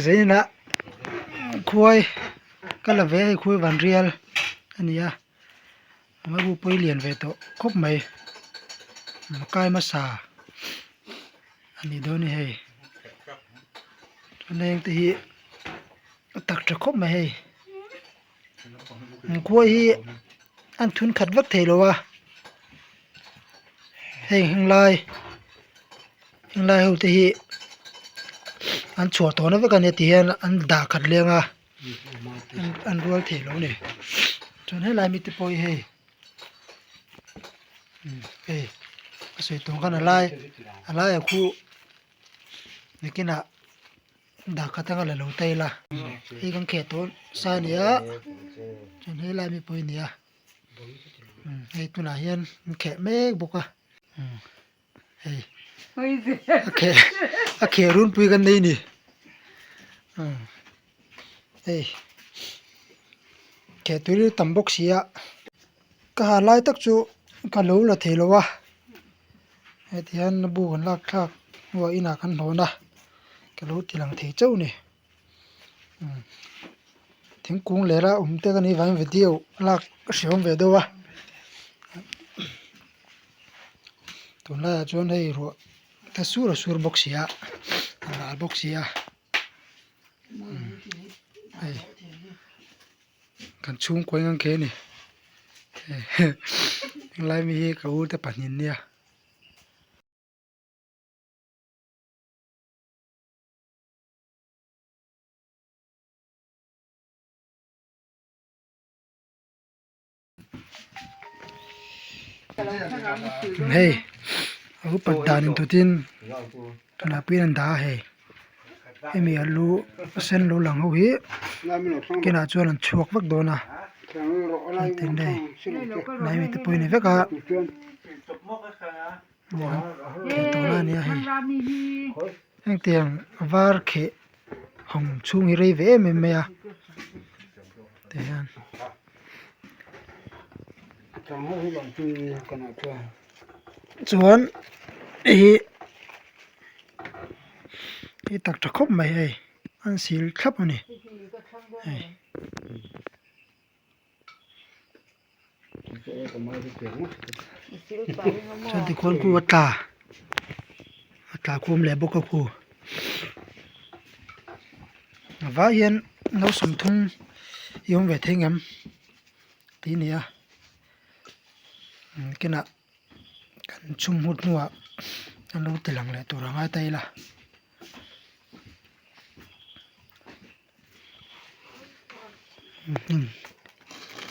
Zainah khuai ka la ve a hei khuai van rial a ni a a bu pawh hi lian ve tawh khawp mai kai hmasa a nih dawn a ni hei chuan heng te hi a tak tha khawp mai hei khuai hi an thun khat vek thei lo a heng henglai henglai ho te hi an chhuah tawhna vek a nia ti hian an dah khat leng a an rual thei lo a ni chuan helai mite pawh hi hei hei a sawi tawh ang khan a lai a laiah khu nakinah dah khat anga la lo ta ila hei kan kheh tawh sa a ni a chuan helai mi pawh hi a ni a. Hei tunah hian an kheh mek bawk a hei a kheh a kheh runpui kan nei a ni hei kheh tur hi tam bawk si a ka ha lai tak chu ka lo la thei lo a heti hian a bu kan lak thlak hnuah inah kan hlawn a ka lo ti lang thei chauh a ni. Thingkung leh a awm te ka nih vangin video lak a hrehawm ve deuh a tunlaiah chuan hei ruah te sur a sur bawk si a a ral bawk si a hei kan chhungkaw eng ang khi a ni helai mi hi ka u te pahnih an nia. Hei a upat dan intutin tunah pawhin an dah a hei hemi a lu a sen lo lang ho hi kinah chuan an chhuak vek dawn a tin hei hnai mite pawh hi a ni vek a. Kheh tawh lai a ni a hei hengtiang var kheh hawng chhung hi rei ve em em mai a tah hian. Chuan hei hi tak tha khawp mai hei an sil thlap a ni hei. Chuan tikhuan khu a tla a tla khum leh bawk a khu a vai hian no 30 i awm ve thei ngem tih a ni a kinah kan chhum hut hnuah an lo ti lang leh tur a ngai ta ila.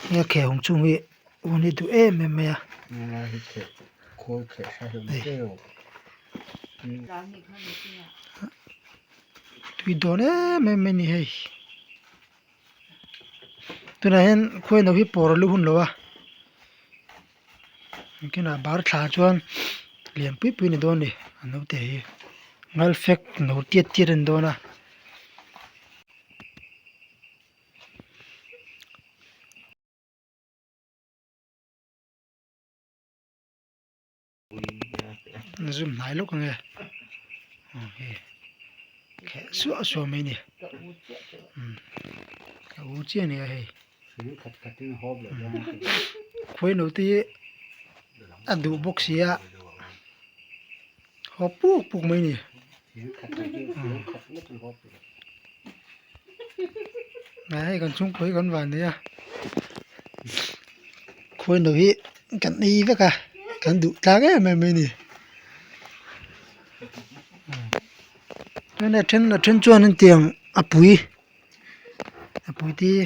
Hei a kheh awm chhung hi hun hi duh em em mai a tui dawn em em mai a ni hei tunah hian khuaino hi pawr a lu hun lo a kinah bar thla chuan lian pui pui a ni dawn a ni a naute hi ngal fek no tiat tiat a ni dawn a. Zoom hnai lawk ang e aw hei kheh suah suah mai a ni ka u chiah a ni a hei khuai naute hi a duh bawk si a haw puk puk mai a ni. Hei kan chhungkaw hi kan van nei a khuaino hi kan ei vek a kan duh tlang em em mai a ni chuan a then a then chuan hetiang a pui a pui te hi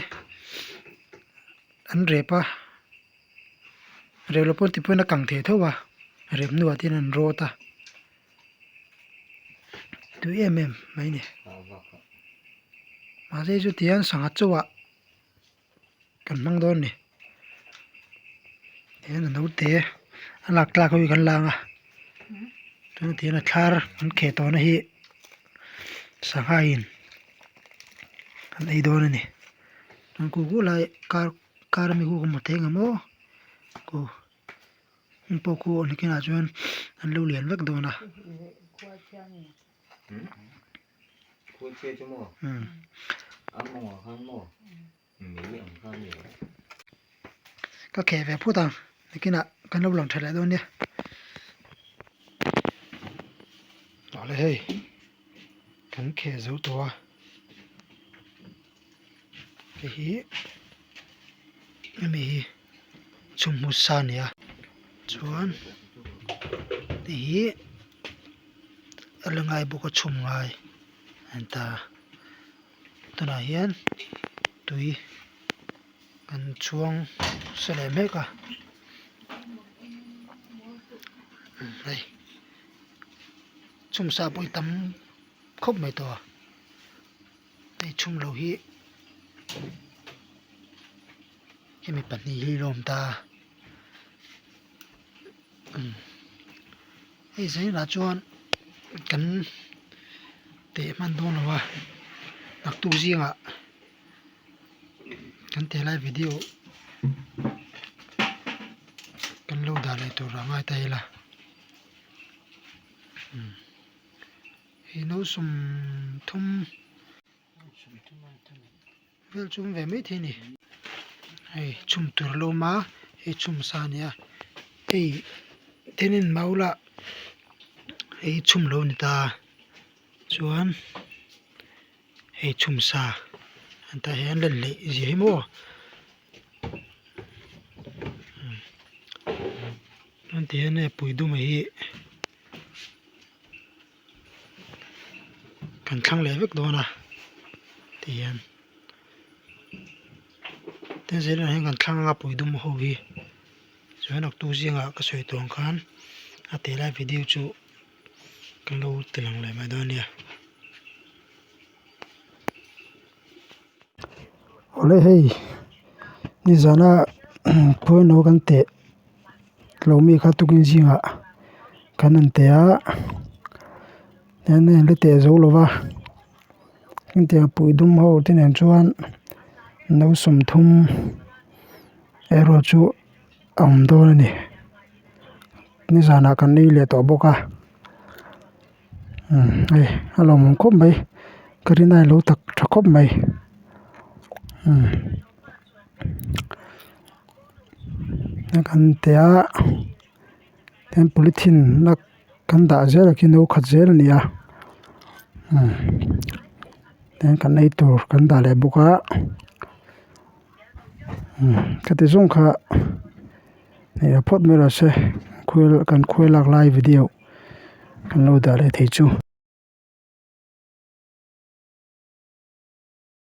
an rep a rep loh pawh tipuiin a kang thei tho a rep hnuah te hian an rawt a. Tui em em mai a ni mahse chuti hian sangha chaw ah kan hmang dawn a ni tihian a naute a lak tlak ho hi kan lang a chuan tihian a thlar an kheh tawh na hi sangha in an ei dawn a ni chuan khu khu lai kar kar ami khu ka hmu thei ang em aw khu. Heng pawh khu awm kinah chuan an lo lian vek dawn a. Ka kheh ve phut ang nakinah kan lo lang tha leh dawn nia. Awle hei kan kheh zo tawh a hei hi hemi hi chhumhmu sa a ni a chuan hei hi a la ngai bawk a chhum ngai a ni ta. Tunah hian tui kan chhuang sa leh mek a hei chhum sa pawh hi tam khawp mai tawh a hei chhum lo hi hemi pahnih hi a awm ta a hei zingah chuan kan teh hman dawn lo a naktuk zingah kan teh lai video kan lo dah leh tur a ngai ta ila hei no sawmthum. Vel chu awm ve maithei a ni hei chhum tur a lo awm a hei chhum sa a ni a hei thenin mau lah hei chhum lo a ni ta chuan hei chhum sa an tah hian lan leh zia hi maw chuan ti hian hei pui dum hi. Kan thlang leh vek dawn a ti hian tin zelah hian kan thlang anga pui dum ho hi chuan naktuk zingah ka sawi tawh ang khan a teh lai video chu kan lo ti lang leh mai dawn a nia. Awle hei nizana khawi no kan teh lo mi kha tukin zingah kan han teh a tihian hei an la teh zo lo va hetiang pui dum ho te nen chuan no 30 erawh chu a awm dawn a ni nizanah kan ei leh tawh bawk a umm hei a lawmawm khawp mai ka rin ai lo tak tha khawp mai umm. Kan teh a tin polythene a kan dah zel ah khian no khat zel a ni a umm tin kan ei tur kan dah leh bawk a umm khati zawng kha hei phawt mai rawh se khawi kan khawi lak lai video kan lo dah leh thei chu.